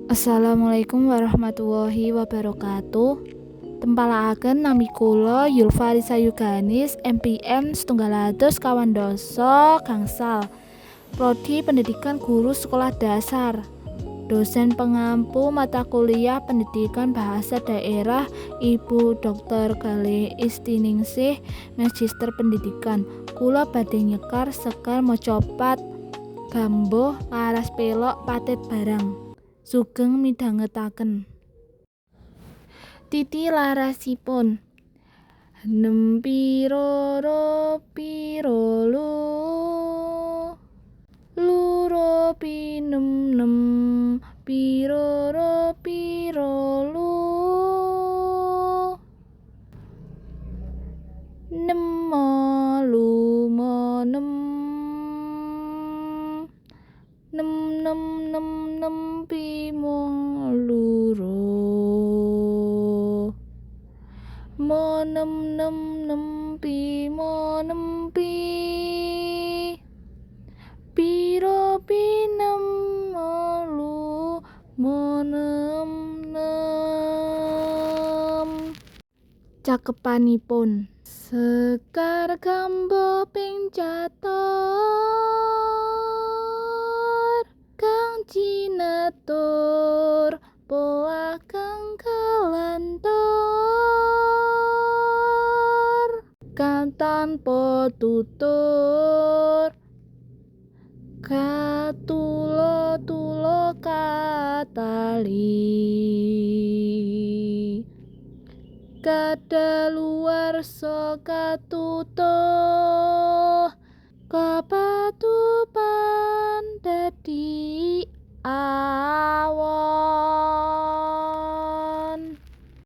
Assalamualaikum warahmatullahi wabarakatuh. Tempalaken nami kula Yulfa Risa Yuganis MPM 1920 gangsal. Prodi Pendidikan Guru Sekolah Dasar. Dosen pengampu mata kuliah Pendidikan Bahasa Daerah Ibu Dr. Galih Istiningsih Magister Pendidikan. Kula badhe nyekar sekar macapat gambuh laras pelok pathet barang. Sugeng midhangetaken. Titi larasipun nem piro piro lu loro pinem nem piro piro lu nem lumo nem nem nem nem nem pimo loro mo nem nem nem pimo nem pi piro pinem lu mo nem nem. Cakepanipun sekar gambuh ping catur kang cinatur poah kang kalantur kang tanpa tutur katulo-tulo katali kadaluwarsa katutup.